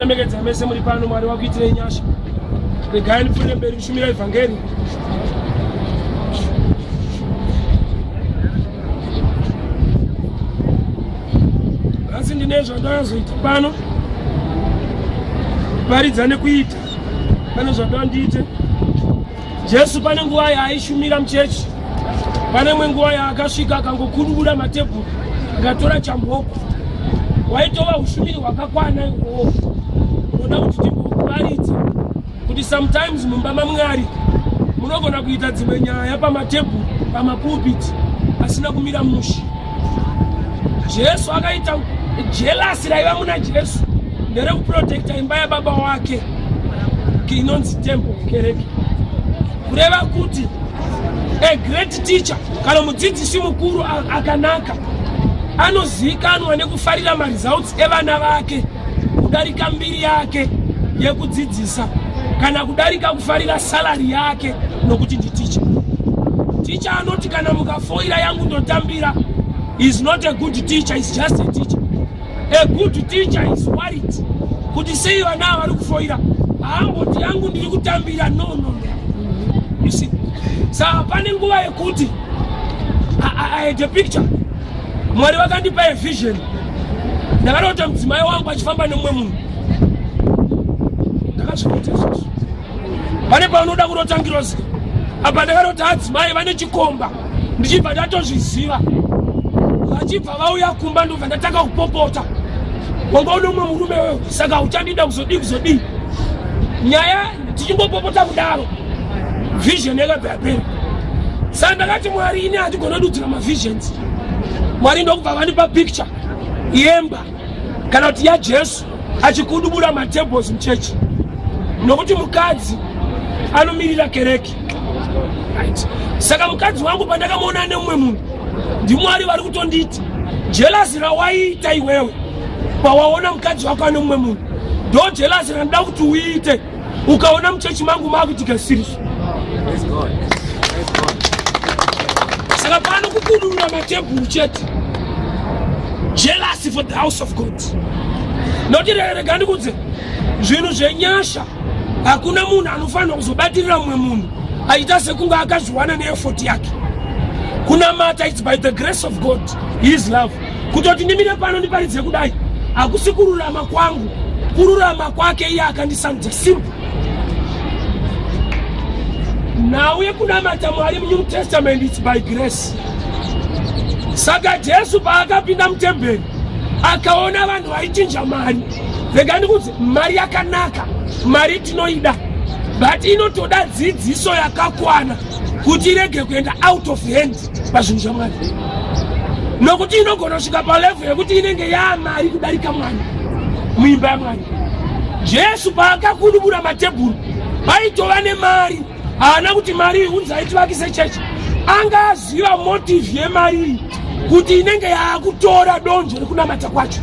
Ndinokuremekedza mese muri pano, Mwari wakuitirei nyasha. Regai ndipfuurire mberi kushumira evhangeri. Nhasi ndine zvandakazoita pano, kuparidza nekuita pane zvandoda ndiite. Jesu pane nguva yaaishumira muchechi, pane imwe nguva yaakasvika akangokudubura matebhuru akatora chamboko. Waitova ushumiri hwakakwana ihwohwo. Unoda kuti timbokuparidza kuti sometimes mumba maMwari munogona kuita dzimwe nyaya pamatebhuru, pamapulpit asina kumira mushe. Jesu akaita jelasi raiva muna Jesu nderekuprotekta imba yababa wake inonzi temple kereke, kureva kuti a great teacher kana mudzidzisi mukuru akanaka anozivikanwa nekufarira maresults evana vake kudarika mbiri yake yekudzidzisa kana kudarika kufarira salary yake nokuti nditicha. Ticha anoti kana mukafoira yangu ndotambira is not a good teacher, is just a teacher. A good teacher is worried kuti sei vana ava vari kufoira, haamboti yangu ndiri kutambira. No, no, no. You see, saka pane nguva yekuti I had a picture, Mwari vakandipa a vision. Ndakarota mudzimai wangu achifamba nemumwe munhu, ndakazvirota izvozvo. Pane paunoda kurota ngirozi apa, ndakarota adzimai vane chikomba, ndichibva ndatozviziva. Vachibva vauya kumba, ndobva ndatanga kupopota, wanga une umwe murume wewe, saka uchandida kuzodii kuzodii? Nyaya tichingopopota kudaro, vision yakabva yapera. Saka ndakati, Mwari, ini handigona dudzira mavisions. Mwari ndokubva vandipa picture yemba kana kuti yaJesu achikudubura matables muchechi, nokuti mukadzi anomirira kereke, right? Saka mukadzi wangu pandakamuona nemumwe munhu, ndiMwari vari kutonditi jealousy rawaiita iwewe pawaona mukadzi wako ane mumwe munhu, ndo jealousy randida kuti uite ukaona muchechi mangu maakuitika serious. Saka pano kukudurura matebhuru chete, jealousy for the house of God. Nokuti rega ndikudze, zvinhu zvenyasha hakuna munhu anofanirwa kuzobatirira mumwe munhu achiita sekunge akazviwana neeffort yake. Kunamata, it's by the grace of God, his love. Kutoti ndimire pano ndiparidze kudai hakusi kururama kwangu, kururama kwake iye akandisandudza. Simple. Nhau yekunamata Mwari muNew Testament, it's by grace. Saka Jesu paakapinda mutemberi akaona vanhu vaichinja mari, rega ndikudze, mari yakanaka, mari tinoida, but inotoda dzidziso yakakwana kuti irege kuenda out of hand pazvinhu zvaMwari, nokuti inogona kusvika palevel yekuti inenge yaamari kudarika Mwari muimba yaMwari. Jesu paakakudubura matebhuru paitova nemari, haana kuti mari iyi unzai tivakise chechi. Anga aziva motive yemari iyi kuti inenge yaakutora donzvo rekunamata kwacho.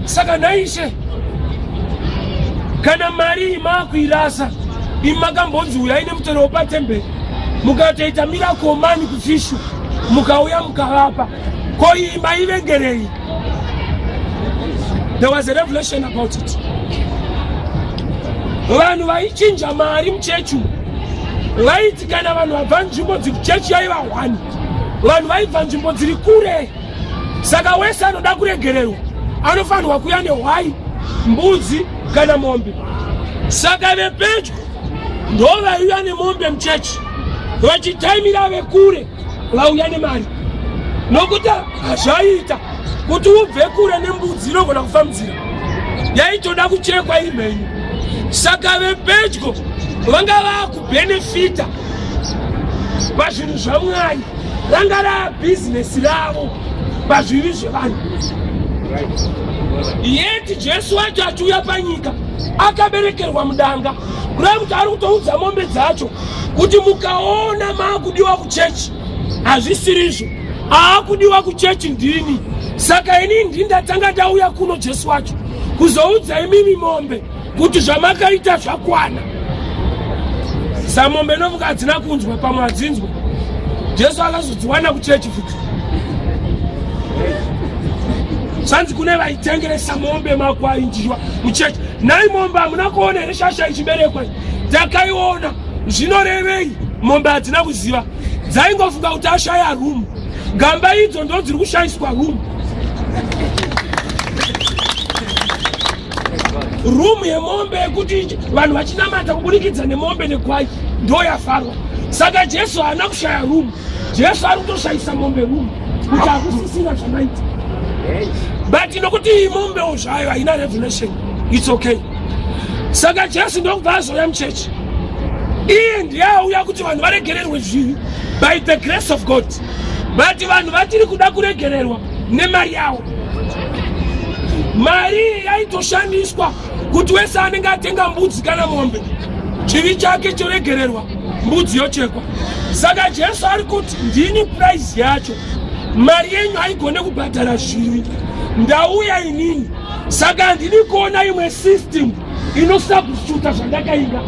Saka naishe, kana mari iyi maakuirasa, imi makambonzi uyai nemutero wepatemberi, mukatoita miracle money kufishu, mukauya mukavapa, ko iyi maivengerei? There was a revelation about it. Vanhu vaichinja mari muchechi vaiti kana vanhu vabva nzvimbo dzikuchechi yaiva hwani, vanhu vaibva nzvimbo dziri kure, saka wese anoda kuregererwa anofanirwa kuya nehwai, mbudzi kana mombe. Saka vepedyo ndo vaiuya nemombe muchechi, vachitaimira vekure vauya nemari, nokuti hazvaiita kuti ubve kure nembudzi, inogona kufambidzira, yaitoda kuchekwa iri mhenyu. Saka vepedyo vanga vaakubhenefita pazvinhu zvaMwari, ranga raabhizinesi ravo pazvivi zvevanhu. Yeti Jesu wacho achiuya panyika akaberekerwa mudanga, kureva kuti ari kutoudza mombe dzacho kuti mukaona maakudiwa kuchechi hazvisirizvo, aakudiwa kuchechi ndini. Saka ini ndini ndatanga ndauya kuno, Jesu wacho, kuzoudza imimi mombe kuti zvamakaita zvakwana. Samombe novuka hadzina kunzwa, pamwe hadzinzwa. Jesu akazodziwana kuchechi futi. Zvanzi kune vaitengeresa mombe makwai njiwa muchechi. Nhai mombe hamuna kuona here shasha ichiberekwa? Takaiona. Zvinorevei? Mombe hadzina kuziva. Dzaingofunga kuti ashaya room. Gamba idzo ndo dziri kushayiswa room. Room yemombe yekuti vanhu vachinamata kuburikidza nemombe nekwai ndo yafarwa. Saka Jesu haana kushaya room. Jesu ari kutoshayisa mombe room kuti hakusisina zvamaita. But nokuti iyi mombewo zvayo haina revelation. It's okay. Saka Jesu ndokubva azouya muchechi. Iye ndiye auya kuti vanhu varegererwe zvivi by the grace of God. But vanhu vachiri kuda kuregererwa nemari yavo. Mari iyi yaitoshandiswa kuti wese anenge atenga mbudzi kana mombe chivi chake choregererwa, mbudzi yochekwa. Saka Jesu ari kuti ndini price yacho, mari yenyu haigone kubhadhara zvivi, ndauya inini. Saka handidi kuona imwe system inosubstituta zvandakainga.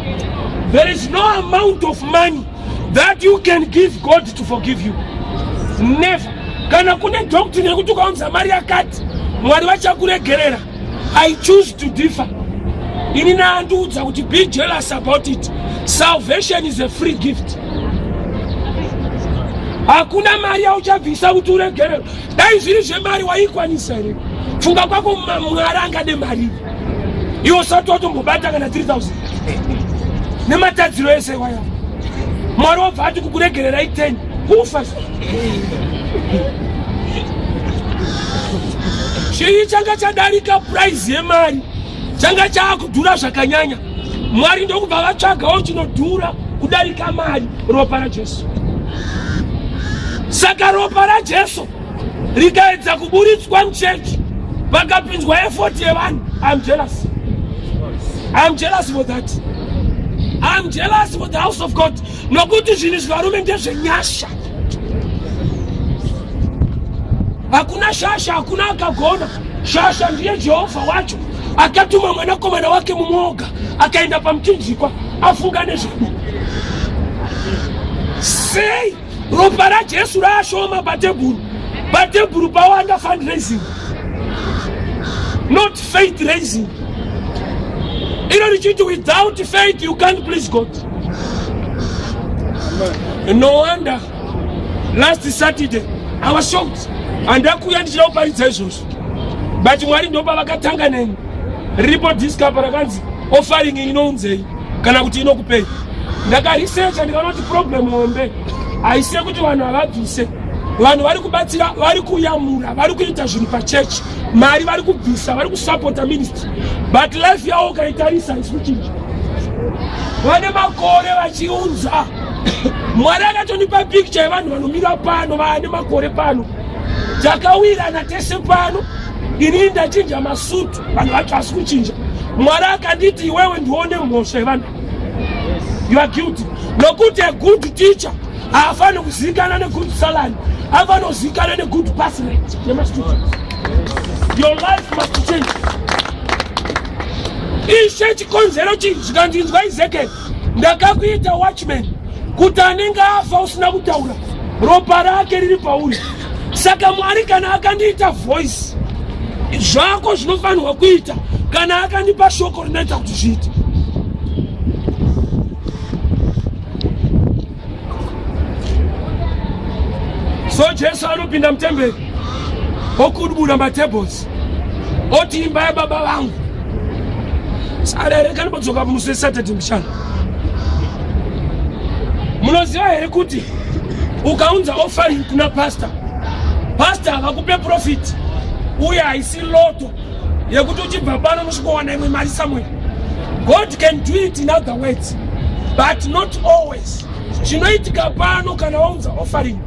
There is no amount of money that you can give God to forgive you. Never. Kana kune doctrine yekuti ukaunza mari yakati Mwari vachakuregerera, I choose to differ. Ini naandiudza kuti be jealous about it. Salvation is a free gift. Hakuna mari yauchabvisa kuti uregererwe. Dai zviri zvemari waikwanisa here? Funga kwako Mwari angade mari iwe usati watombobata kana 3000 nematadziro ese waya. Mwari wobva ati kukuregererai 10 kufa. Chii changa chadarika price yemari, changa chaakudhura zvakanyanya. Mwari ndokubva vatsvagawo chinodhura kudarika mari, ropa raJesu. Saka ropa raJesu rikaedza kuburitswa muchechi, pakapinzwa effort yevanhu. I'm jealous. I'm jealous for that. I'm jealous for the house of God. Nokuti zvinhu izvi varume ndezvenyasha. Hakuna shasha, hakuna akagona. Shasha ndiye Jehovha wacho akatuma mwanakomana wake mumwe oga akaenda pamuchinjikwa afunga nezvedu. Sei ropa raJesu raashoma patebhuru? Patebhuru pawanda fundraising, not faith raising. Iro richiti without faith you can't please God. No wonder last Saturday I was shocked. Handakuya ndichida kuparidza izvozvo, but Mwari ndopa vakatanga neni. Riripo disk apa rakanzi offering inounzei kana kuti inokupei. Ndakarisecha ndikaona kuti problem hombe haisi yekuti vanhu havabvise. Vanhu vari kubatsira, vari kuyamura, vari kuita zvinhu pachechi, mari vari kubvisa, vari kusapota ministry, but life yavo ukaitarisa haisi kuchinja. Vane makore vachiunza. Mwari akatonipa picture yevanhu vanomira pano vane makore pano, takawirana tese pano, inini ndachinja masutu, vanhu vacho hasi kuchinja. Mwari akanditi iwewe ndione mhosva yevanhu, you are guilty. Nokuti a good teacher haafaniri kuzivikana negood salary, anofanira kuzivikana negood pass rate nemastudents. Your life must change. Ishe chikonzero chii? Zvikanzi Ezekiel, ndakakuita watchman kuti anenge afa usina kutaura, ropa rake riri pauri. Saka Mwari kana akandiita voice, zvako zvinofanirwa kuita kana akandipa shoko rinoita kuti zviite. So Jesu anopinda mutemberi okudubura matables oti imba yababa vangu. Sara here kanibodzoka musi weSaturday mushana. Munoziva here kuti ukaunza offering kuna pastor, pastor havakupe profit, uye haisi loto yekuti uchibva pano unosvikowana imwe mari somewhere. God can do it in other words, but not always. Chinoitika pano kana waunza offering,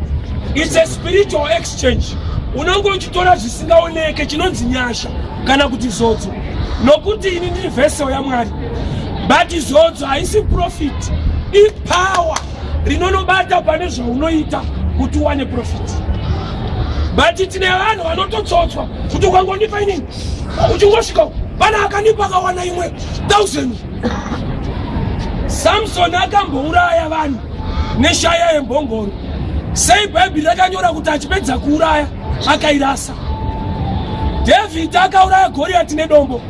it's a spiritual exchange. Unonge uchitora zvisingaoneke chinonzi nyasha kana kuti zodzo, nokuti ini ndiri vessel yaMwari, but zodzo haisi profit, ipower rinonobata pane zvaunoita kuti uwane profit. But tine vanhu vanototsotswa kuti ukangondipa inini uchingosvika pana akandipa akawana imwe 1000. Samson akambouraya vanhu neshaya yembongoro. Sei Bhaibheri rakanyora kuti achipedza kuuraya akairasa? David akauraya Goriati nedombo.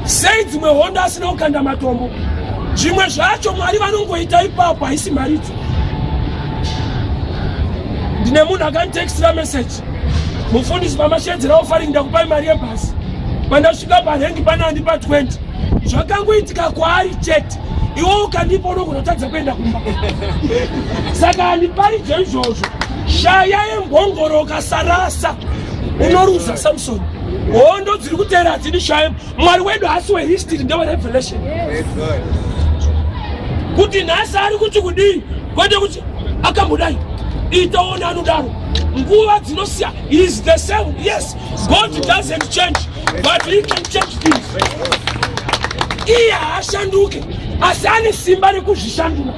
Sei dzimwe hondo asina kukanda matombo? Zvimwe zvacho Mwari vanongoita ipapo, haisi mharidzo. Ndine munhu akanditextira message, mufundisi pamashedzera offering ndakupai mari yebhasi, pandasvika parengi pana andipa 20. Zvakangoitika kwaari chete, iwe ukandipa unogona kutadza kuenda kumba. Saka handiparidze izvozvo. Shaya yembongoro ukasarasa unoruza. Samson, hondo dziri kuteera hadzidi shaya. Mwari wedu haasi wehistory, ndewerevelation, kuti nhasi ari kuti kudii, kwete kuti akambodai itaona anodaro. Nguva dzinosiya is the same. Yes, God doesn't change, but he can change things. Iye haashanduke, asi ane simba rekuzvishandura.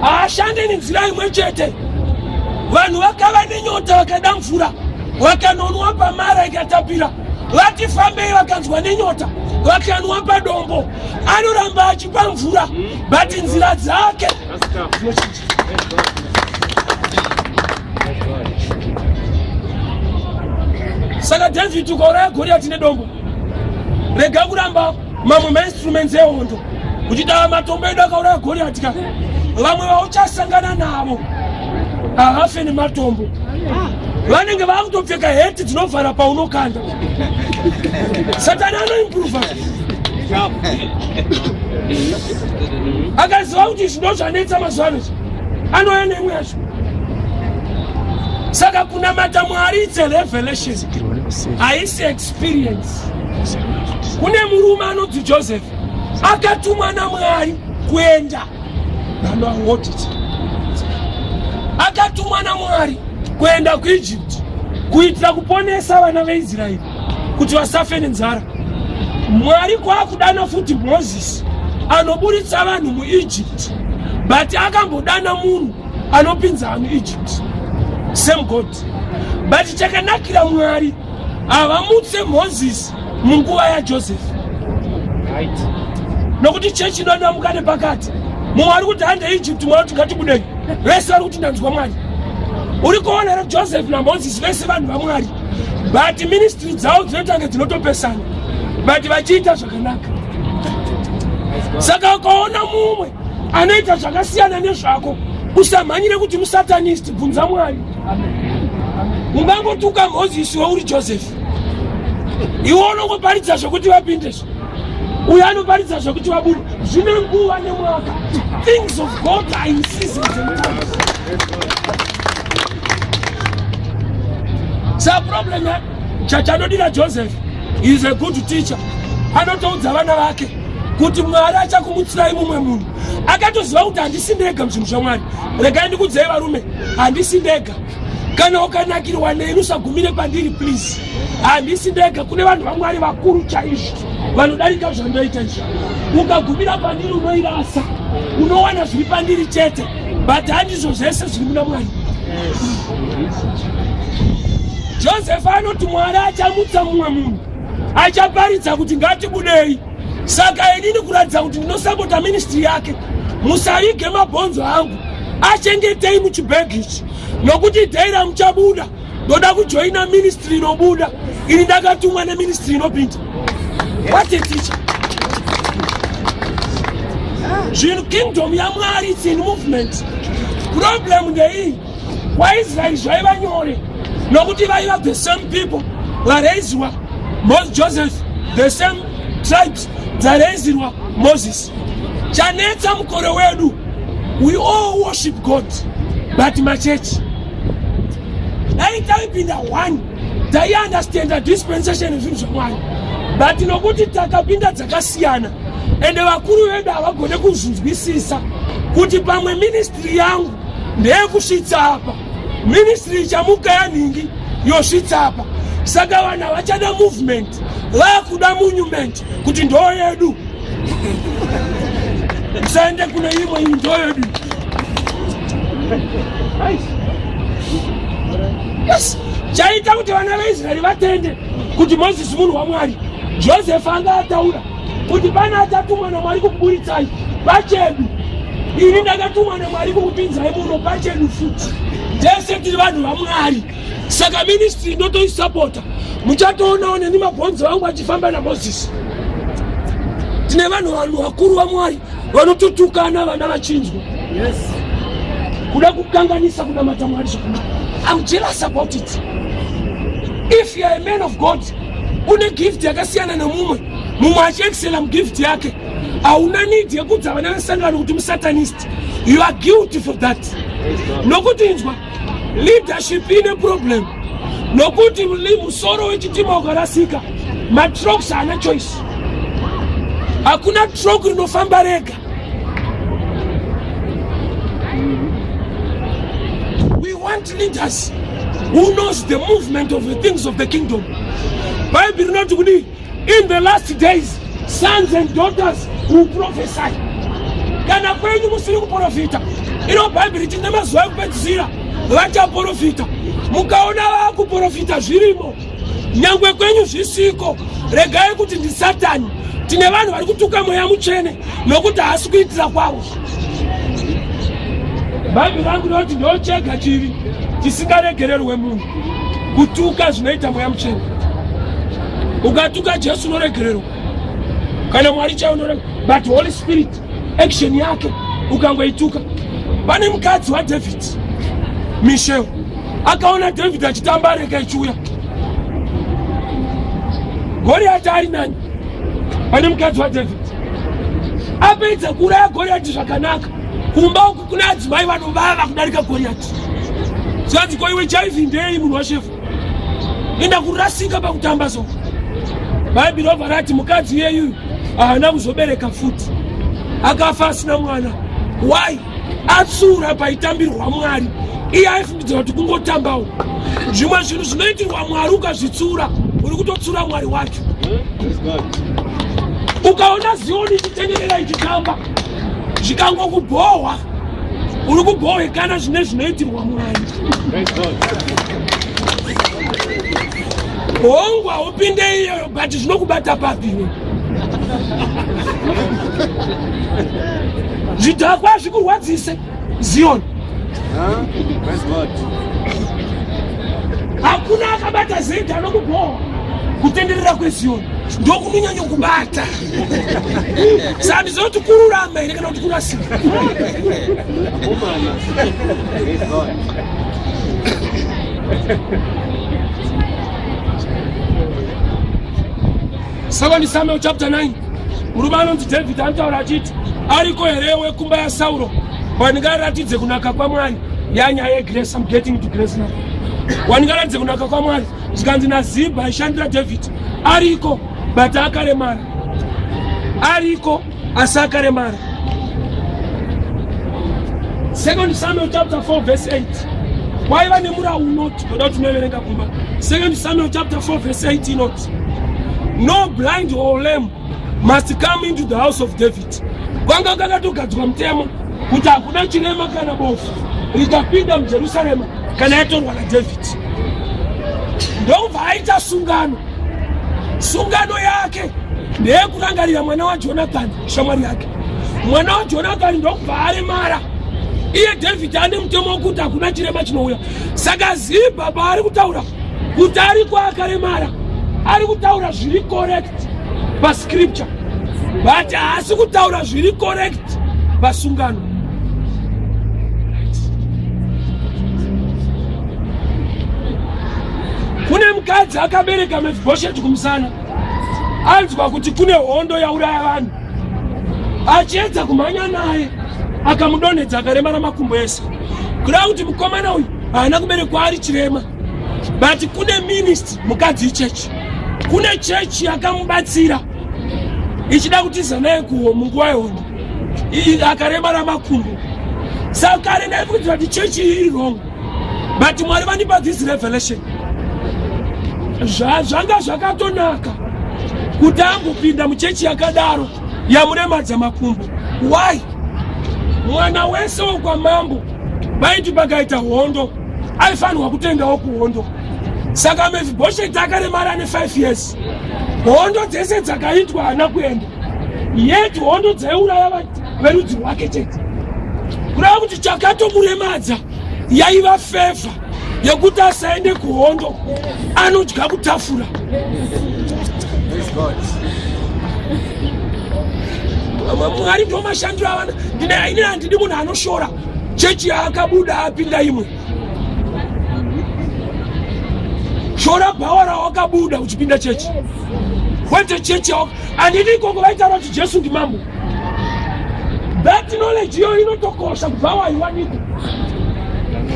Haashande nenzira imwe chete. Vanhu vakava nenyota, vakada mvura, vakanonwa paMara ikatapira. Vati fambei, vakanzwa nenyota, vakanwa padombo. Anoramba achipa mvura, but nzira dzake dzinochinja. Saka David, ukauraya Goriati nedombo, rega kuramba mamwe mainstruments ehondo uchida matombo edu akauraya Goriati ka. Vamwe vauchasangana navo havafe nematombo, vanenge vakutopfeka heti dzinovhara paunokanda. Satani anoimprova, akaziva kuti izvi ndo zvanetsa mazuva ano, anouya neimwe yacho. Saka kunamata Mwari, it's a revelation, haisi experience. Kune murume anonzi Joseph, akatumwa naMwari kuenda vanoaudit, akatumwa naMwari kuenda kuEgypt kuitira kuponesa vana veIsraeri kuti vasafe nenzara. Mwari kwakudana futi Mozisi anoburitsa vanhu muEgypt, but akambodana munhu anopinza vanhu Egypt. Same God, but chakanakira Mwari, havamutse Mozisi munguva yaJoseph, nokuti chechi inonamuka nepakati. Mumwe ari kuti hande Egypt, mwe kuti ngatibudei, vese vari kuti ndanzwa Mwari. Uri kuona here? Joseph naMozisi vese vanhu vaMwari, but ministry dzavo dzinotange dzinotopesana, but vachiita zvakanaka. Saka ukaona mumwe anoita zvakasiyana nezvako, usamhanyire kuti musatanist. Bvunza Mwari. Ungangotuka Mozisi weuri Joseph. Iwe unongoparidza zvekuti vapinde, uyo anoparidza zvekuti vabude. Zvine nguva nemwaka. Things of God are in seasons and times. Sa problem chachanodira Joseph is a good teacher. Anotoudza vana vake kuti Mwari achakumutsirai mumwe munhu. Akatoziva kuti handisi ndega muzvinhu zvaMwari. Regai ndikudzei varume, handisi ndega. Kana ukanakirwa neni, usagumire pandiri, please. Handisi ndega, kune vanhu vaMwari vakuru chaizvo vanodarika zvandoita izvi. Ukagumira pandiri unoirasa. Unowana zviri pandiri chete, but handizvo zvese zviri muna Mwari. Joseph anoti Mwari achamutsa mumwe munhu achaparidza kuti ngatibudei. Saka inini, kuratidza kuti ndinosapota ministry yake, musavige mabhonzo angu, achengetei muchibhegi ichi, nokuti day ramuchabuda ndoda kujoina ministry inobuda. Ini ndakatumwa neministry inopinda. What a teacher! Zvinhu, kingdom yaMwari, it's in movement. Problem ndeiyi: kwaIsraeri zvaiva nyore nokuti vaiva the same people vareizwa Joseph, the same tribes dzareizirwa Moses. Chanetsa mukore wedu, we all worship God, but machechi dai taipinda one, taiunderstanda dispensation yezvinhu zvaMwari, but nokuti takapinda dzakasiyana, ende vakuru vedu havagone kuzvinzwisisa kuti pamwe ministry yangu ndeyekusvitsa apa, ministry ichamuka yanhingi yosvitsa apa. Saka vanhu havachada movement, vakuda monument kuti ndo yedu, musaende kune imwe, iyi ndo yedu. Yes, chaita kuti vana veIsraeri vatende kuti Mozisi munhu waMwari, Joseph anga ataura kuti pana achatumwa naMwari kukuburitsai pachedu. Ini ndakatumwa naMwari kukupinzai muno pachedu futi. Tese tiri vanhu vaMwari, saka ministry ndotoisapota. Muchatoonawo neni mabhonzo angu achifamba naMozisi. Tine vanhu vanhu vakuru vaMwari vanototukana vana vachinzwa. Yes. Kuda kukanganisa kunamata Mwari zvakanaka. I'm jealous about it. If you are a man of God, une gift yakasiyana nemumwe, mumwe achiexcela mugift yake, hauna need yekudza vana vesangano kuti musatanist. You are guilty for that. Nokuti inzwa, leadership ine problem. Nokuti musoro wechitima ukarasika, matroks haana choice. Hakuna trok rinofamba rega. We want leaders who knows the movement of the things of the kingdom. Bible rinoti kudii? In the last days sons and daughters will prophesy. Kana kwenyu musiri kuprofita, ino Bible riti nemazuva ekupedzisira vachaprofita. Mukaona vakuprofita zvirimo, nyangwe kwenyu zvisiko, regai kuti ndisatani. Tine vanhu vari kutuka mweya mutsvene nokuti haasi kuitira kwavo. Bhaibheri rangu rinoti ndochega chivi chisingaregererwe munhu, kutuka zvinoita mweya mutsvene. Ukatuka Jesu unoregererwa, kana Mwari chaiwo unoregererwa, but Holy Spirit action yake ukangoituka. Pane mukadzi waDavid, Michelle, akaona David achitamba areka ichiuya, Goriati ari nani pane mukadzi waDavid. Apedza kuuraya Goriati zvakanaka, kumba uku kune adzimai vanovava kudarika Goriati. Zvanzi ko iwe jaivi ndei munhu washefu, enda kurasika pakutamba so. Bhaibheri robva rati mukadzi iyeyuyu haana kuzobereka futi, akafa asina mwana. Why? Atsura paitambirwa Mwari, iye aifungidzira kuti kungotambawo. Zvimwe zvinhu zvinoitirwa Mwari ukazvitsura, uri kutotsura Mwari wacho. Ukaona Zioni ichitenderera ichitamba zvikangokubhohwa, uri kubhohwekana zvine zvinoitirwa Mwari. Hongu haupinde iyoyo, but zvinokubata papi iwe? Zvidhakwa zvikurwadzise Zion. Hakuna akabata zedi anokubhowa. Kutenderera kweZion ndokunonyanya kubata. Saka ndizoti kururama here kana kuti kurasika? Second Samuel chapter 9 murume anonzi David anotaura achiti ariko here wekumba yaSauro wandingaratidze kunaka kwaMwari? Yanyaya yegrace, I'm getting to grace now. Wandingaratidze kunaka kwaMwari? Zvikanzi naZibha aishandira David ariko, but akaremara. Ariko asi akaremara. Second Samuel chapter 4 verse 8 kwaiva nemurau unoti, ndoda kuti unoverenga kumba. Second Samuel chapter 4 verse 8 inoti, no blind or lame must come into the house of David. Kwanga kakatogadzwa mutemo kuti hakuna chirema kana bofu richapinda muJerusarema kana yatorwa naDavid. Ndokubva aita sungano. Sungano yake ndeyekurangarira mwana waJonathani, shamwari yake. Mwana waJonathani ndokubva aremara. Iye David ane mutemo wekuti hakuna chirema chinouya. Saka Zibha paari kutaura kuti ariko akaremara, ari kutaura zviri correct pascripture, but haasi kutaura zviri correct pasungano. Kune mukadzi akabereka Mefibhosheti kumusana, anzwa kuti kune hondo yauraya vanhu, achiedza kumhanya naye akamudonhedza akaremara makumbo ese. Kureva kuti mukomana uyu haana kuberekwa ari chirema, but kune ministry mukadzi ichechi, kune chechi yakamubatsira ichida kutiza naye kuho munguva yehondo, akaremara makumbo. Saka kare ndaifungidzira kuti chechi iyi iri wrong, but Mwari vandipa this revelation. Zvanga zvakatonaka kuti ambopinda muchechi yakadaro yamuremadza makumbo. Why? Mwana wese wekwamambo vaiti pakaita hondo aifanirwa kutoendawo kuhondo. Saka Mefibhosheti akaremara ane 5 years, hondo dzese dzakaitwa haana kuenda, yet hondo dzaiuraya verudzi rwake chete. Kureva kuti chakatomuremadza Yaiva fevha yekuti asaende kuhondo, anodya kutafura. Mwari ndo mashandiro avana. Ini handidi munhu anoshora chechi yaakabuda apinda imwe. Shora bhawa rawakabuda uchipinda chechi, kwete chechi yawaka. Handidi ikoko vaitaura kuti Jesu ndimambo. That knowledge iyoyo inotokosha kubva waiwanikwa.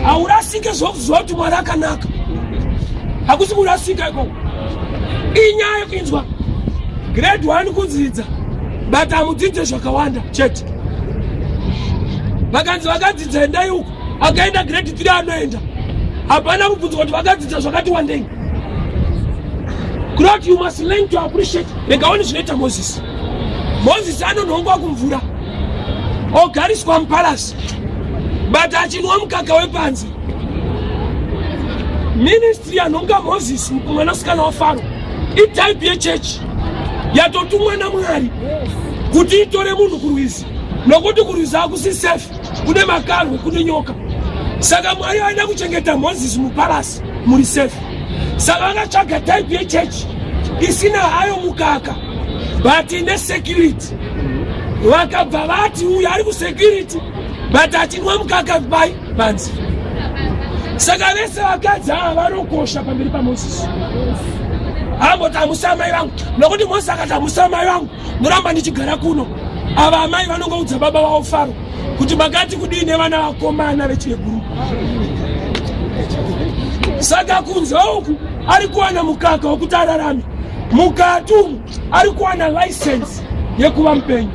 Haurasike zvokuziva kuti Mwari akanaka, hakusi kurasika ikoko. Inyaya yekuinzwa grade 1 kudzidza, but hamudzidze zvakawanda chete. Vakanzi vakadzidza endai uko, akaenda grade 3 anoenda, hapana kubvunzwa kuti vakadzidza zvakati wandei. Kureva kuti you must learn to appreciate. Rega one zvinoita Moses. Moses anonhongwa kumvura ogariswa mupalasi, but achinwa mukaka wepanze. Ministry yanhonga Moses mwanasikana waFaro itype yechechi yatotumwa naMwari kuti itore munhu kurwizi, nokuti kurwizi hakusi safe, kune makarwe, kune nyoka. Saka Mwari vaida kuchengeta Moses mupalasi muri safe, saka vakatsvaga type yechechi isina hayo mukaka but ine security. Vakabva vati uyu ari kusecurity but achinwa mukaka pai panze. Saka vese vakadzi ava vanokosha pamberi paMozisi. Amboti hamusi amai vangu, nokuti Mozisi akati hamusi amai vangu, ndoramba ndichigara kuno. Ava amai vanongoudza baba vavo Faro kuti makati kudii nevana vakomana vechihebhuru. Saka kunze uku ari kuwana mukaka wekuti ararame, mukati umu ari kuwana license yekuva mupenyu,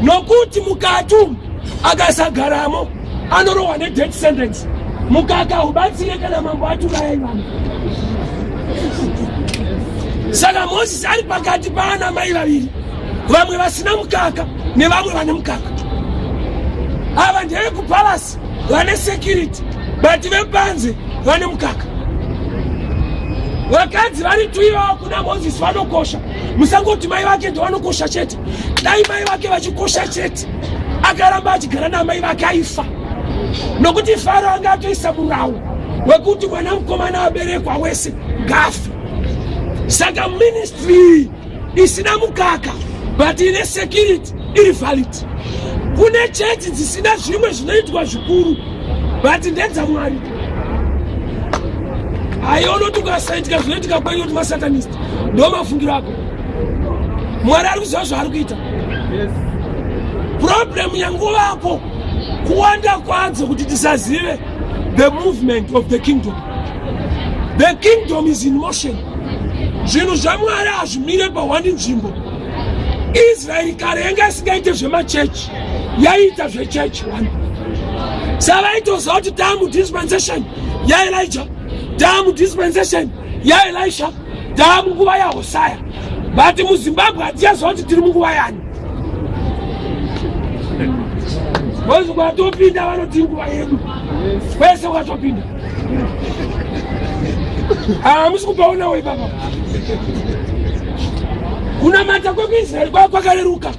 nokuti mukati umu akasagaramo anorohwa nedeath sentence. Mukaka haubatsire kana mambo atiurayai vanhu. Saka Mozisi ari pakati paana mai vaviri, vamwe vasina mukaka nevamwe vane mukaka. Ava ndevekupalasi vane security, but vepanze vane mukaka. Vakadzi vari tuivawo kuna Mozisi vanokosha. Musangoti mai vake ndovanokosha chete. Dai mai vake vachikosha chete, akaramba achigara namai vake aifa, nokuti Faro anga atoisa murawu wekuti mwana mukomana aberekwa wese ngafe. Saka ministry isina mukaka but ine security iri valid. Kune chechi dzisina zvimwe zvinoitwa zvikuru but ndedzamwari. Haiona kuti ukasaitika zvinoitika kwenyu kuti masatanist, ndo mafungiro ako. Mwari ari kuziva zvaari kuita. Problem yanguvapo kuwanda kwadzo kuti tisazive the movement of the kingdom. The kingdom is in motion. Zvinhu zvaMwari hazvimire pahwani nzvimbo. Israeri kare yanga isingaite zvemachechi, yaiita zvechechi one. Savaitoziva kuti taamu dispensation yaElijah, taamu dispensation yaElisha, taamunguva yaHosaya, but muZimbabwe hatichaziva kuti tiri munguva yani. Kozi kwatopinda vanoti nguva yedu, kwese kwatopinda hamusi kupaonawo ipapa. Kunamata kwekuIsraeri kwava kwakareruka,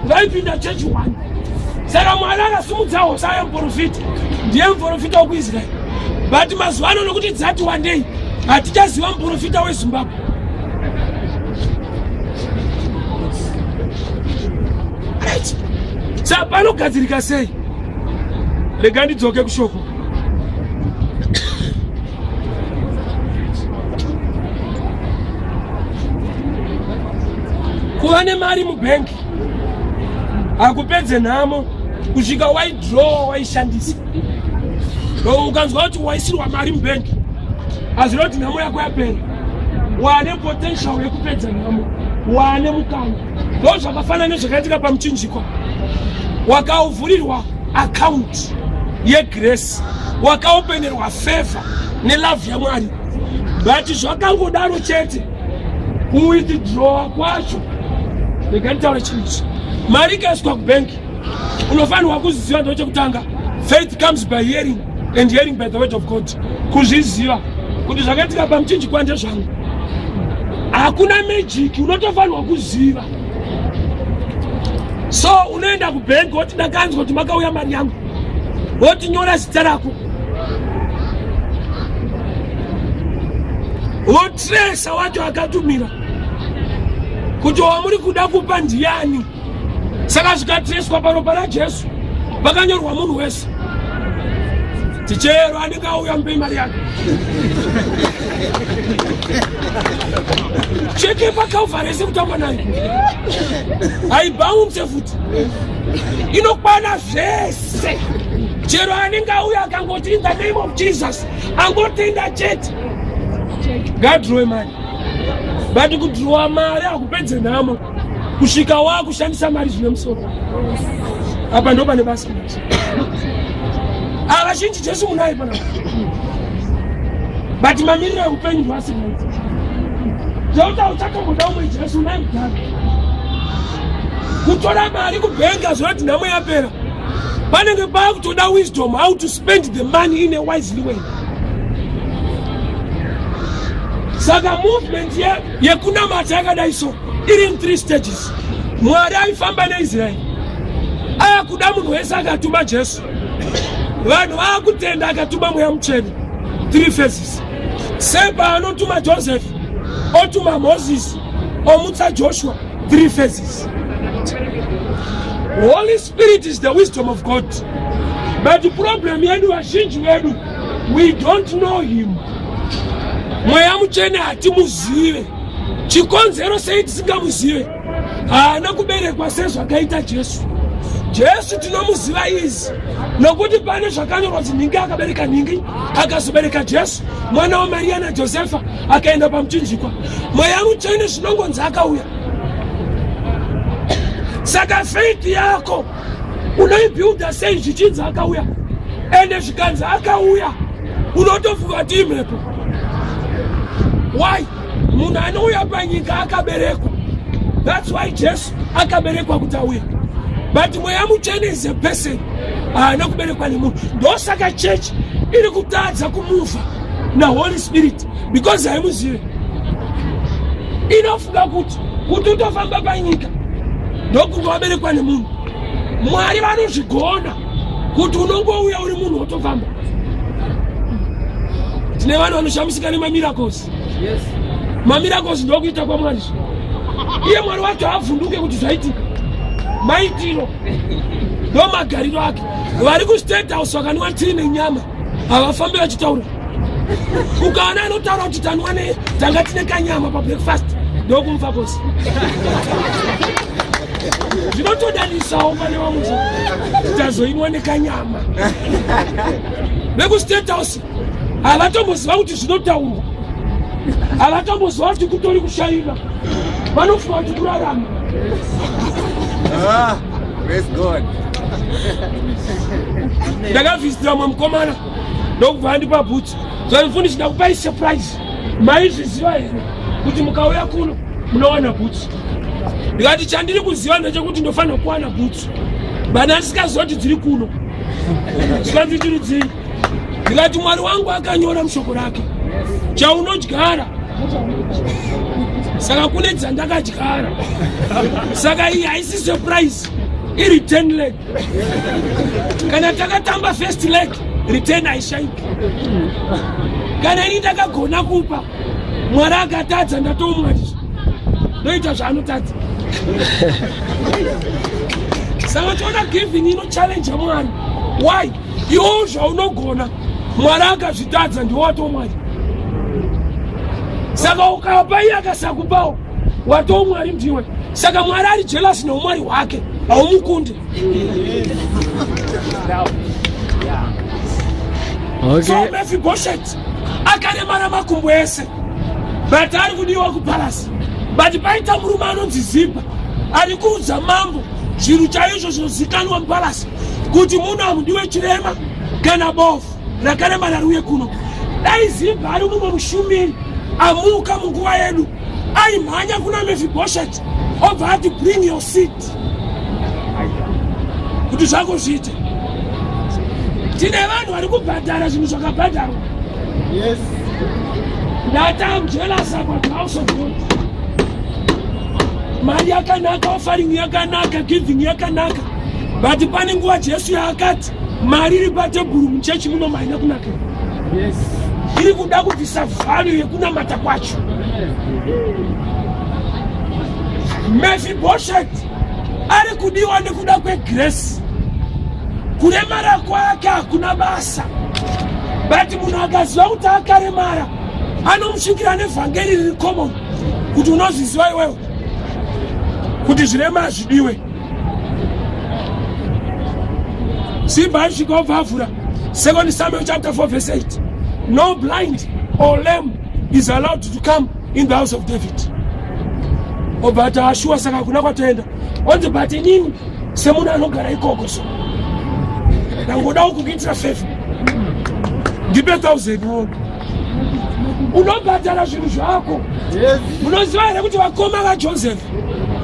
vaipinda chechi one. Saka Mwari akasimudza Hosaya muprofita, ndiye muprofita wekuIsraeri. But mazuva ano nokuti dzati wandei, hatichaziva muprofita weZimbabwe. Right. Saka panogadzirika sei? Rega ndidzoke kushoko. Kuva nemari mubhengi hakupedze nhamo kusvika waidraw waishandisa. Ukanzwa kuti waisirwa mari mubhengi, hazvina kuti nhamo yako yapera. Wane potential yekupedza nhamo, wane mukana. Ndo zvakafanana nezvakaitika pamuchinjikwa. Wakauvhurirwa account yegrace, wakaopenerwa favor nelove yaMwari, but zvakangodaro chete kuwithdrawa kwacho. Rega nditaure chinhu ichi, mari ikaiswa kubhengi unofanirwa kuziva, ndo chekutanga, faith comes by hearing and hearing by the word of God. Kuzviziva kuti zvakaitika pamuchinjikwa ndezvangu, hakuna magic, unotofanirwa kuziva. So unoenda kubhengi woti ndakanzwa kuti makauya mari yangu. Woti nyora zita rako. Wotresa wacho akatumira kuti wamuri kuda kupa ndiyani. Saka zvikatreswa paropa raJesu pakanyorwa munhu wese. Tichero anenge auya mupei mari yake. Cheke paCalvary ese kutamba nayo. Haibhaunse futi. Inokwana zvese. Chero anenge auya akangoti in the name of Jesus, angotenda chete. Ngadrowe mari. But kudrowa mari hakupedze nhamo. Kusvika wakushandisa mari zvine musoro. Apa ndo pane basa. Ava vazhinji Jesu munaye panapa. But mamiriro eupenyu ndwasina. Zvekuti hauchatomboda umwe Jesu unaye kudhara. Kutora mari kubhengi hazvinoti nhamo yapera. Panenge pakutoda wisdom how to spend the money in a wisely way. Saka movement yekunamata yakadai so iri in 3 stages. Mwari aifamba neIsraeri. Akuda munhu wese akatuma Jesu. Vanhu vaakutenda akatuma Mweya Mutsvene. 3 phases. Sepa anotuma Joseph, otuma Moses, omutsa Joshua. 3 phases. Holy Spirit is the wisdom of God. But the problem yedu vazhinji vedu, we don't know him. Mweya Mutsvene hatimuzive. Chikonzero sei tisingamuzive? Haana kuberekwa sezvakaita Jesu. Jesu tinomuziva izi nokuti pane zvakanyorwa kuti nhingi akabereka nhingi akazobereka Jesu mwana waMariya naJosefa akaenda pamuchinjikwa. Mweya Mutsvene zvinongonzi akauya. Saka faith yako unoibuilda sei zvichinzi akauya, ende zvikanzi akauya unotofunga kuti imhepo. Why? Munhu anouya panyika akaberekwa. That's why Jesu akaberekwa kuti auye. But Mweya Mutsvene is a person, haana kuberekwa nemunhu. Ndosaka church iri kutadza kumuvha naHoly Spirit because haimuzive. Inofunga kuti utofamba panyika ndokunge waberekwa nemunhu. Mwari vanozvigona kuti unongouya uri munhu wotofamba. Tine vanhu vanoshamisika nemamiracles. Yes. Mamiracles ndokuita kwaMwari. Iye Mwari wacho haavhunduke kuti zvaitika. Maitiro ndo magariro ake. Vari kuState House vakanwa tii nenyama havafambi vachitaura. Ukaona anotaura kuti tanwa ne tanga tine kanyama pabreakfast ndokumufa kosi. Zvinotodanisawo pane vamwe tazoinwa nekanyama. VekuState House havatomboziva kuti zvinotaurwa, havatomboziva kuti kutori kushaina, vanofunga kuti kurarama. Praise God. Ndakavhizitira mumwe mukomana ndokubva andipa bhutsu. Zvamufundisi, ndakupai surprise. Maizviziva here kuti mukauya kuno munowana bhutsu? Ndikati chandiri kuziva ndechekuti ndofanira kuwana bhutsu, but ndisikaziva kuti dziri kuno. Zvikanzi chirudzii? Ndikati Mwari wangu akanyora mushoko rake, chaunodyara. Saka kune dzandakadyara, saka iyi haisi surprise, iri 10 leg. Kana takatamba first leg, return haishaiki. Kana ini ndakagona kupa, Mwari akatadza, ndatomwari ndoita zvaanotadza. Saka toona giving ino challenge Mwari. Why? Iwo zvaunogona Mwari akazvitadza, ndiwo watomwari. Saka ukapa iye akasakupawo, watomwari ndiwe. Saka Mwari ari jealous neumwari hwake, haumukunde. Okay. So Mephibosheth akaremara makumbo ese, but ari kudiwa kupalasi. But paita murume anonzi Ziba ari kuudza mambo zvinhu chaizvo zvinozikanwa mupalasi kuti muno hamudiwe chirema kana bofu rakaremara riuye kuno. Dai Ziba ari mumwe mushumiri amuka munguva yedu, aimhanya kuna Mephibosheth obva ati bring your seat kuti zvako zviite. Tine vanhu vari kubhadhara zvinhu zvakabhadharwa. Yes. That I'm jealous about the house of God. Mari yakanaka, offering yakanaka, giving yakanaka, but pane nguva Jesu yaakati Mari iri patebhuru muchechi muno maina kunaka. Yes. Iri kuda kubvisa value yekunamata kwacho. Mephibosheth ari kudiwa nekuda kwegrace. Kuremara kwake hakuna basa, but munhu akaziva kuti akaremara anomusvikira nevhangeri riri common kuti unozviziva iwewe kuti zvirema hazvidiwe. Simba aisvika obva avhura 2 Samuel chapter 4 verse 8 no blind or lame is allowed to come in the house of David. Obva ati ashuwa saka hakuna kwatoenda. Onzi but inini semunhu anogara ikoko so ndangodawo kukuitira favor ndipe 1000 wona unobhadhara zvinhu zvako. Munoziva here kuti vakoma vaJoseph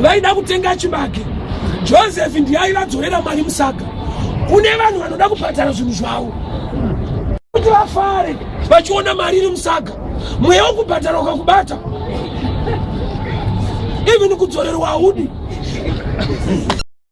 vaida kutenga chibage? Joseph ndiye aivadzorera mari musaga. Kune vanhu vanoda kubhadhara zvinhu zvavo kuti vafare vachiona mari iri musaga. Mweya wokubhadhara ukakubata, even kudzorerwa haudi.